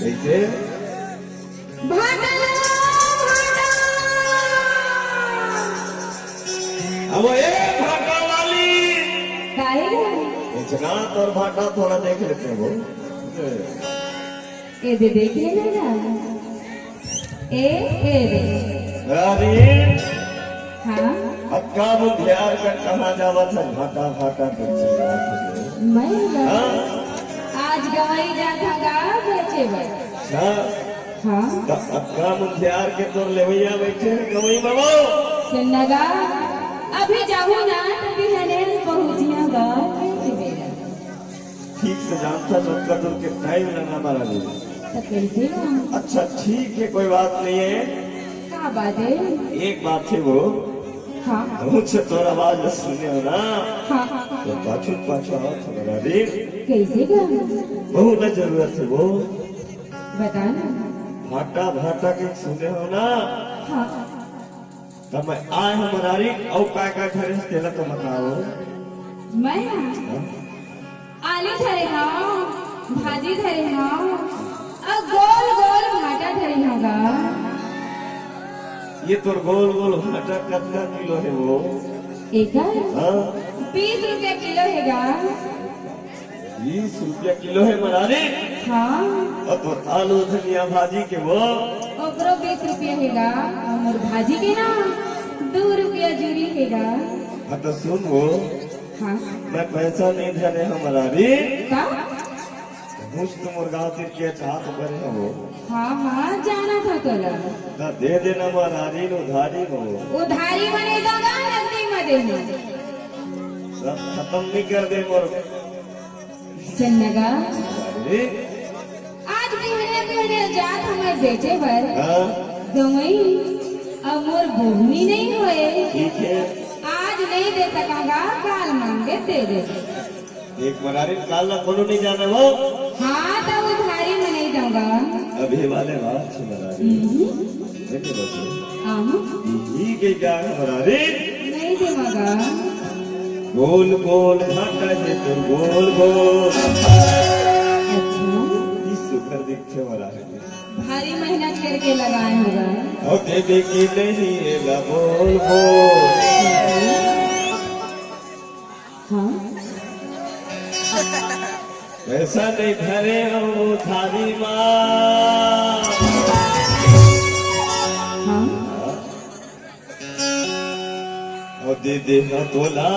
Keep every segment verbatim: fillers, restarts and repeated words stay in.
कइसे? भाटा, भाटा। अब ए भाटा वाली। काहे रे? इतना तोर भाटा थोड़ा देख लेते हैं वो। ए दे, देख लेना ना। ए, ए दे। अरे। हाँ? अब का वो ध्यान कर कहाँ जावत है? भाटा, भाटा कर चल रहा है। मैं ना। हाँ? आज गंवई जात हँव गा बेचे बर। अच्छा। हाँ। त अब का मुंधियार के तोर लेवइया बइठे हे गंवई म वो? सुन न गा, अभी जाहूँ ना त बिहने पहुँचिया गा बेचे बेरा। ठीक से जानता, नतका दूर के टाइम लेना मारा जी। त कइसे हो? अच्छा, ठीक है, कोई बात नहीं है। का बात है? एक बात है वो। हाँ। मुझे तोर आवाज सुने हो ना? हाँ, हाँ, हाँ। तो पाछू पाछू आओ थोड़ा देर। कइसे गा? बहुत ना जरूरत है वो। बता ना। भाटा, भाटा के सुने हो ना? हाँ। त मैं आय हँव मरारी, अउ काय काय धरे हस तेला तो बताओ। मैं? हाँ? आलू धरे हँव, भाजी धरे हँव, अउ गोल गोल भाटा धरे हँव गा। ये तोर गोल गोल भाटा कतका किलो हे वो? एकर? हाँ। बीस रुपया किलो हे गा। बीस रुपया किलो हे मरारी? हाँ। अउ तोर आलू धनिया भाजी के वो? ओकरो बीस रुपया हे गा, अउ मोर भाजी के ना दू रुपया जूरी हे गा। हाँ त सुन वो, हाँ। मैं पैसा नइ धरे हँव मरारी। का? मुझ तो मोर गाँव तीर के चाहत बने हँव वो। हाँ, हाँ, जानत हँव तोला। त दे देना मरारी न उधारी म वो। उधारी म नइ दँव गा, नगदी म देहूँ। सब खतम नइ कर दे मोर। सुन न गा। अरे। आज बिहने बिहने जात हँव मैं बेचे बर। हाँ। गंवई, अउ मोर बोहनी नइ होय। ठीक है। आज नइ दे सकँव गा, काल मांगे दे दे। एक मरारी काल ला कोनो नइ जाने वो। हाँ, त उधारी म नइ दँव गा। अभी वाले बात सुन मरारी। हम्म। देखे बच्चे। आहा। ये के क्या है मरारी? नइ देवँव गा। गोल गोल भाटा हे तोर गोल गोल। अच्छा। ई सुघर दिखथे मरारी। भारी मेहनत करके लगाए हँव गा। अउ देबे के नहीं एला बोल बोल। हाँ। पैसा नइ धरे हँव उधारी म। हाँ। अउ दे देहँव तोला।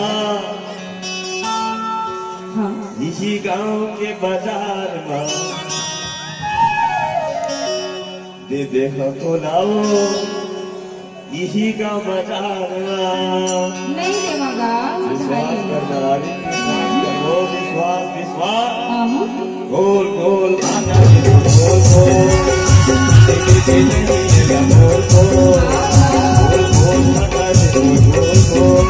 हाँ। इही गाँव के बाजार म। दे देहँव तोला वो। इही गाँव बाजार म। नइ देवँव गा, विश्वास कर मरारी, विश्वास कर वो, विश्वास, विश्वास। हाँ। गोल गोल भाटा हे गोल गोल। गोल गोल भाटा हे गोल गोल।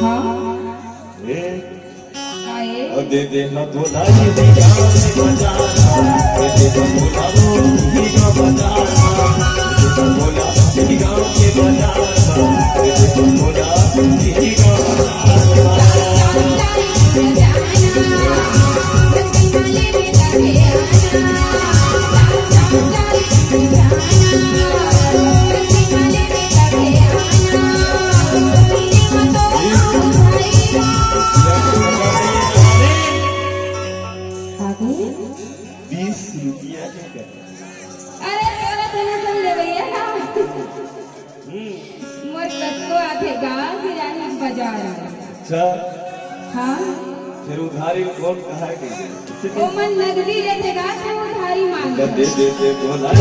हाँ। ए, काहे? अउ दे देहँव तोला ये गाँव के बाजार म, दे देहँव तोला वो ये गाँव बाजार म, दे देहँव तोला ये गाँव के बाजार म, दे देहँव तोला ये गाँव बाजार म। बीस रुपया के कर। अरे, तोरा से ना सुन ले भैया। हम्म। मोर कतको आथे गा, गिराही बाजार में। अच्छा। हाँ। फिर उधारी कौन कहा है कि? ओमन नगदी लेथे गा, तो उधारी मांगे। दे दे दे बोला,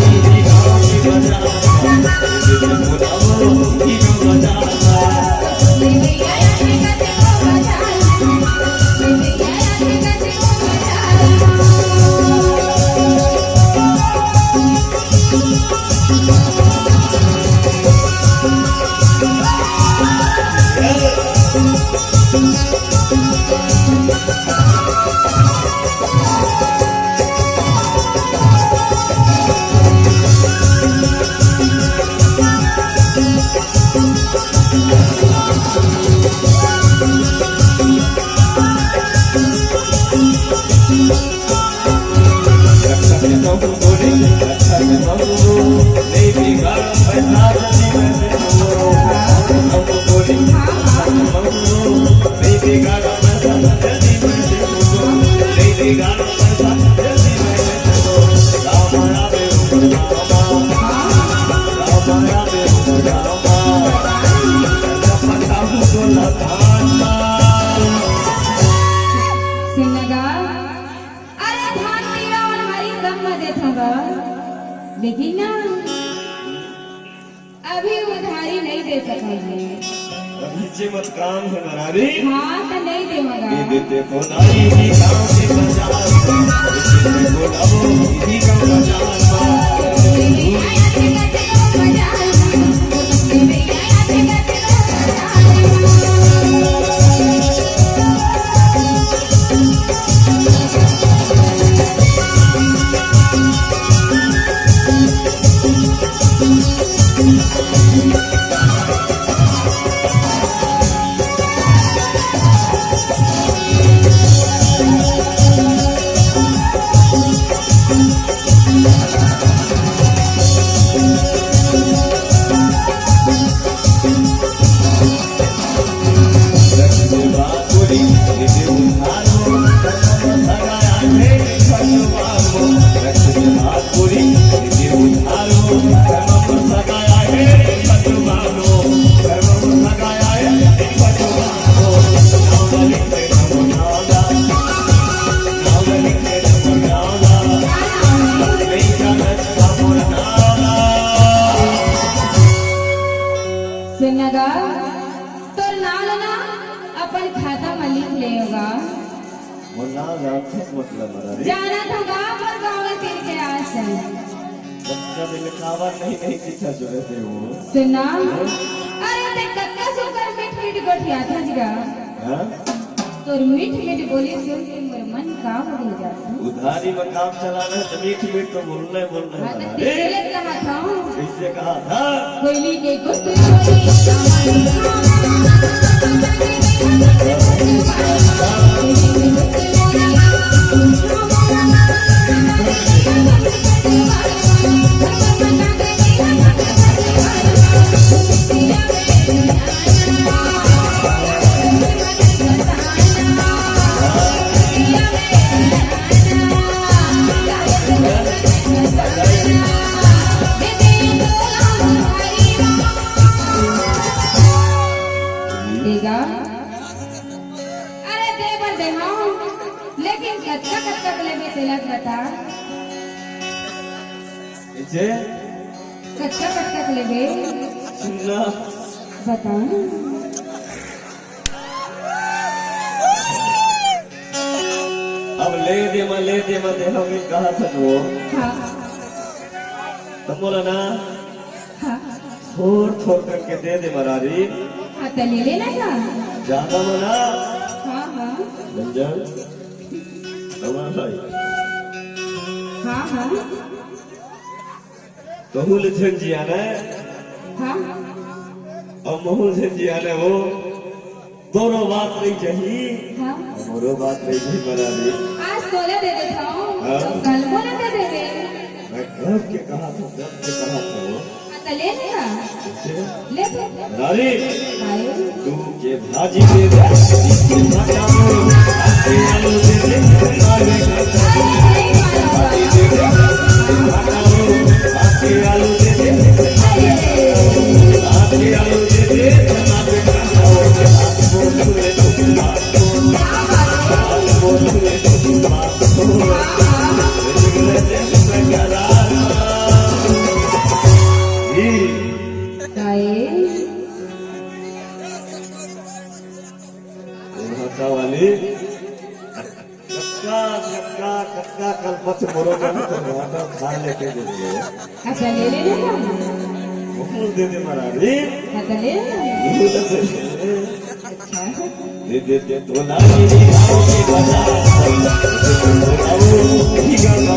सुन ना गा, अरे धान पीला ओन्हारी सब म देथंव गा, लेकिन ना अभी उधारी नइ दे सकंव जी। अभी जे मत काम हे मरारी। हाँ, त नइ देवंव गा। ये देते बोलाई भी गाँव के बाजार में, ये देते बोलाओ भी गाँव बाजार में। सुन ना गा, तोर नाव ल ना अपन खाता म लिख लेवंव गा। मोर नाव जानथस मतलब मरारी। जानथंव गा, मोर गाँव में तीर के आस हे। बच्चा में लिखावट नहीं, नहीं कितना सुने थे वो। सुन ना, हाँ? अरे ते कतका सुंदर मीठ मीठ गोठियाथस गा। हाँ? तोर मीठ मीठ बोली सुन के मोर मन का हो गे जात हे। उधारी में काम चलाना हे त मीठ मीठ तो बोलना हे, बोलना हे हाँ, त मरारी। तेरे कहा था। कइसे कहा था? कोयली के गुस्से देगा। अरे दे बर दे हंव, लेकिन कतका कतका के लेबे तेला बता। इसे कतका कतका के लेबे? सुन ना। बता ना। अब ले दे मा, ले दे मा, दे हंव कहा था वो। हाँ। त मोला ना हाँ। थोर थोर करके दे दे मरारी। हाँ, त ले लेना का? ज्यादा मना। हाँ, हाँ। रंजन, रमन भाई। हाँ, हाँ। तहू ले झन जियाना हे। हाँ। अउ महू झन जियाना हे वो। दोनों बात रही जाही। हाँ। हमरो बात रही जाही मरारी। आज तोला दे देथंव, हाँ। त कल मोला दे देबे। मैं कब के कहा था, कब के कहा था वो। हाँ, त ले ना। कैसे? ले तो। मरारी। हाय। तू के भाजी दे दे, इसके भाटा दो, आके आलू दे दे, आगे भाटा दो। अरे, नहीं मानो। भाजी दे दे, इसके भाटा दो, आके आलू दे दे, आगे भाटा दो। आके आलू दे दे, आगे भाटा दो। काहे? भाषा वाली। कक्का, कक्का, कक्का, कल पथ मोरो का तो वादा खा लेके दे दे। अच्छा, ले ले ना। वो दे दे मरारी। अच्छा, ले ले। वो दे दे। अच्छा। दे दे दे, तोला मेरी आओ के बजा। आओ, ठीक है।